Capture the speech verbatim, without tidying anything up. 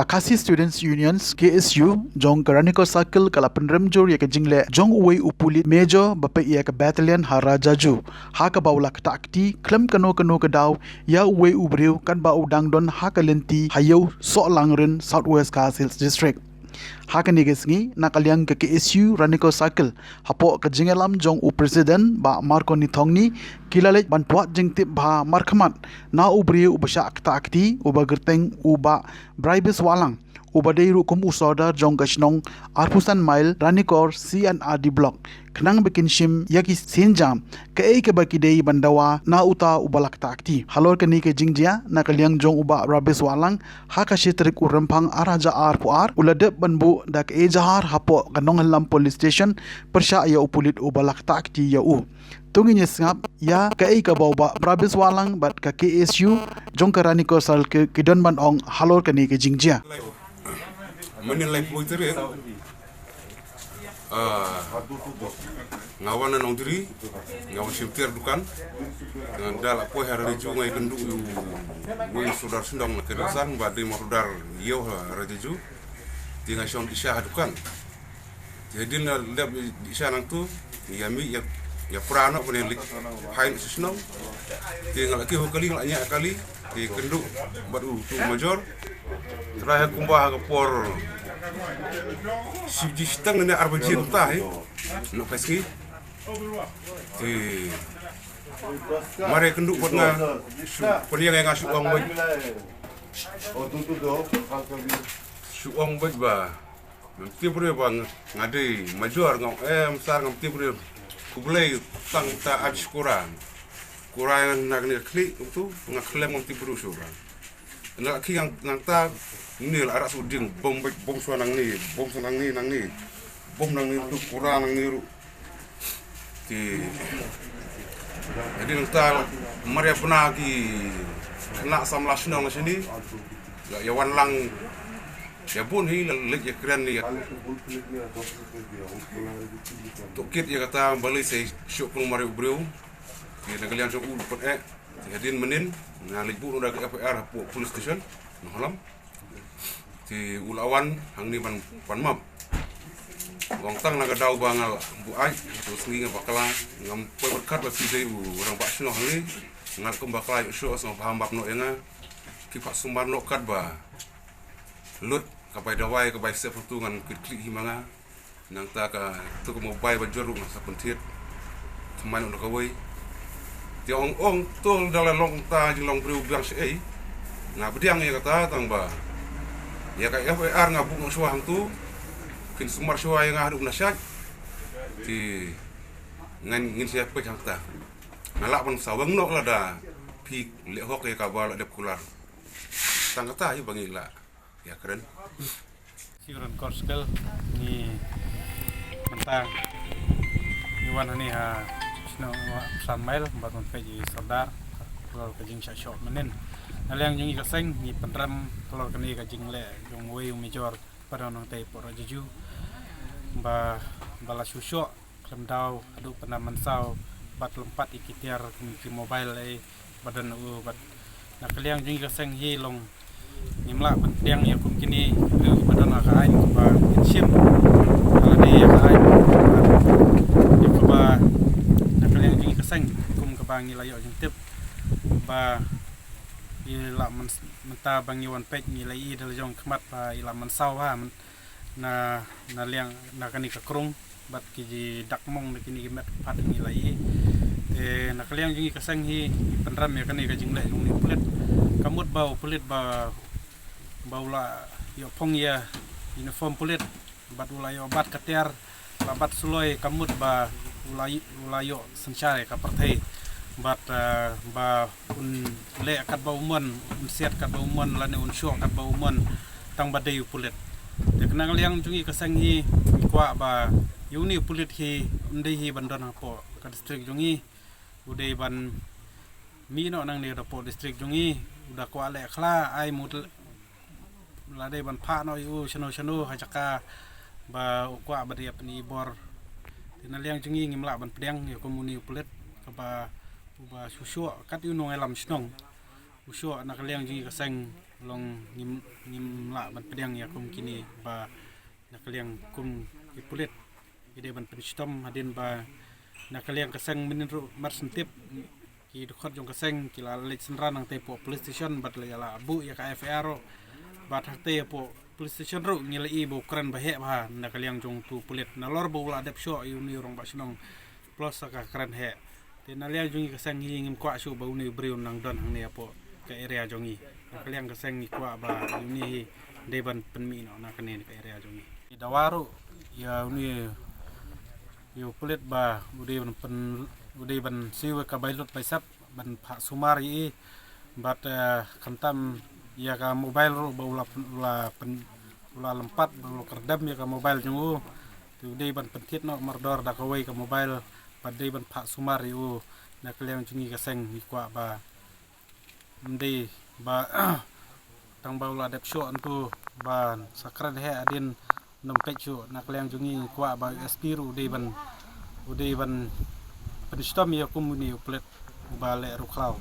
Ka Khasi Students Union, K S U, jong ka Ranikor Circle ka la pynrem jur ïa ka jingleh jong uwei u pulit major ba peit ïa ka battalion ha Rajaju, ha kaba u la ktah kti khlem kano kano ka daw ïa uwei u briew katba u dang don ha ka lynti ha Ïew Sohlangrin, South West Khasi Hills District. Ha kane ka sngi, na ka liang ka K S U Ranikor Circle, hapoh ka jingïalam jong u President Bah Marconi Thongni, ki la leit ban puat jingtip bha markhmat na u briew uba shah ktah kti, uba kyrteng u Bah Bribis Wahlang, uba dei ruh kum u sordar jong ka shnong arphew san mile Ranikor C and R D Block, khnang ba kin shim ïa ki sienjam kaei kaba ki dei ban dawa na uta uba la ktah kti. Halor kane ka jingjia, na ka liang jong u Bah Bribis Wahlang, ha ka shi tarik u Rymphang ar hajar arphew ar, u la dep ban buh da ka ejahar hapoh ka Nonghyllam Police Station pyrshah ïa u pulit uba la ktah kti ïa u. To ngin ïa sngap ïa kaei kaba u Bah Bribis Wahlang bad ka K S U jong ka Ranikor Circle ki don ban ong halor kane ka jingjia. Mynnin laiphew tarik, ah, nga wan na Nongdri, nga wan shim tiar dukan, nga da la poi ha Rajaju, nga ïakynduh ïa uwei u sordar shnong na Kyrdan ba dei mo sordar ïew ha Rajaju. Te nga shong dih sha ha dukan. Te hadien nga dep dih sha nangtu, ïa mih ïa, ïa pra noh ban ïa leit phai noh sha shnong. Te nga la kiew ha kali, nga la ñiah ha kali, te kynduh bad utu u major. Trai ha kumba ha ka por shi baje shiteng ne ar baje kumta hi, noh ka sngi. Te mar ïa kynduh bad nga, shu pynïeng ïa nga, shu ong beit, shu ong beit ba mem tip briew ba nga, nga dei major, nga ong, eh, mem sar, ngam tip briew. Khublei tang ta ach kura. Kura na kane ka khlieh kumtu, nga khlem, ngam tip briew shuh ba. Na la khie nangta, ngi la arah shu dieng, bom beit, bom shuwa nangne, bom shuwa nangne, nangne. Bom nangne ruh, kura nangne ruh. Te hadien nangta mar ïa bna ki khynnah samla shnong na shane, ïa, ïa wan lang, ïa bun hi, la leit ïa kren ïa. Tohkit ïa kata balei sa shoh pynmar ïa u briew. Te na ka liang jong u la pyneh. Te hadien mynnin nga leit buh noh da ka F I R hapoh police station Nonghalam. Te u la wan hangne ban, ban map. Ong tang na ka daw ba nga la buaid, to sngi nga bakla, ngam poi bad kat ba phi dei u rangbah shnong hangne. Nga la kum bakla ïoh shuh, sngewbha map noh ïa nga. Ki phah sumar noh kat ba lut ka bai dawai, ka bai sep hangtu, ngan kit khlieh hi ma nga. Nangta katu ka mobile ba jur ruh nga sa pynthied. Thymmai noh na kawei. Te ong ong to da la long ta jinglong briew biang shaei. Nga pdiang ïa kata tang ba ïa ka F I R nga buh noh shuwa hangtu. Kin sumar shuwa ïa nga haduh na shait. Te ngan, ngin sa ïa peit hangta. Nga lah ban sa weng noh lada phi leh hok ïa kaba la dep kular. Tang kata hi ba ngi lah ïa kren. Siwran Korskal, ngi mynta ngi wan hangne ha shnong San Mail bad wan peit ïa i sordar halor ka jingshah shoh mynnin. Na liang jong ngi ka seng ngi pynrem halor kane ka jingleh jong uwei u major ba don nangtei hapoh Rajaju ba, ba la shu shoh khlem daw haduh pynda mynsaw bad lympat ïa ki tiar kum ki mobile ei ba don u bad. Na ka liang jong ngi ka seng hi long ngim lah ban pdiang ïa kum kine ki briew ba don ha ka aiñ kaba kin shim ha lade ïa ka aiñ. Ïa kaba na ka liang jong ngi ka seng kum kaba ngi la ïoh jingtip ba ngi lah myn-, mynta ba ngi wan peit ngi la ïohi da la jong khmat ba i la mynsaw ha myn-, na, na liang na kane ka krung bad ki ji dak mong na kine ki met pat ngi la ïohi. Te na ka liang jong ngi ka seng hi ngi pynrem ïa kane ka jingleh jong une u pulit. Ka mut ba u pulit ba, ba u la ïoh phong ïa uniform pulit bad u la ïoh bat ka tiar, la bat suloi, ka mut ba u la, u la ïoh synshar ïa ka pyrthei bad, eh, ba un leh katba u mon, un siat katba u mon lane un shoh katba u mon tang ba dei u pulit. Te na ka liang jong ngi ka seng hi ngi kwah ba ïa une u pulit hi un dei hi ban don hapoh ka district jong ngi. U dei ban mih noh nangne hapoh district jong ngi, u da kwah leh khla ai mut lada ban phah noh ïa u shano shano ha jaka ba u kwah ba dei ha pyni bor. Te na liang jong ngi ngim lah ban pdiang ïa kum une u pulit kaba uba shu shoh kat ïa u nongïalam shnong. U shoh na ka liang jong ngi ka seng Long ngim ngim lah ban pdiang ïa kum kine ba na ka liang kum ki pulit ki dei ban pynshitom hadien ba na ka liang ka seng mynnin ruh mar shen tip ki dkhot jong ka seng ki la leit synran hangtei hapoh police station bad la ïa la buh ïa ka F I R ruh. Bad hangtei hapoh police station ruh ngi la i ba u kren ba heh bha na ka liang jong utu u pulit nalor ba u la dep shoh ïa une u rangbah shnong. Plus sa ka kren heh. Te na liang jong ngi ka seng hi ngim kwah shuh ba une u briew nang don hangne hapoh ka area jong ngi. Na ka liang ka seng ngi kwah ba une hi dei ban pynmih noh na kane ka area jong ngi. Dawa ruh ïa une ïa u pulit ba u dei ban pyn u dei ban siew ïa ka bailut baisap ban phah sumar ïa i. Bad eh, khamtam ïa ka mobile ruh ba u la pyn u la pyn u la lympat ba u la kyrdem ïa ka mobile jong u. Te u dei ban pynthied noh mardor da kawei ka mobile bad dei ban phah sumar ïa u. Na ka liang jong ngi ka seng ngi kwah ba ym dei ba tang ba u la dep shoh hangtu ba sa kren heh hadien nym peit shuh. Na ka liang jong ngi ngi kwah ba u S P ruh u dei ban u dei ban pynshitom ïa kum une u pulit uba leh ruh khlaw.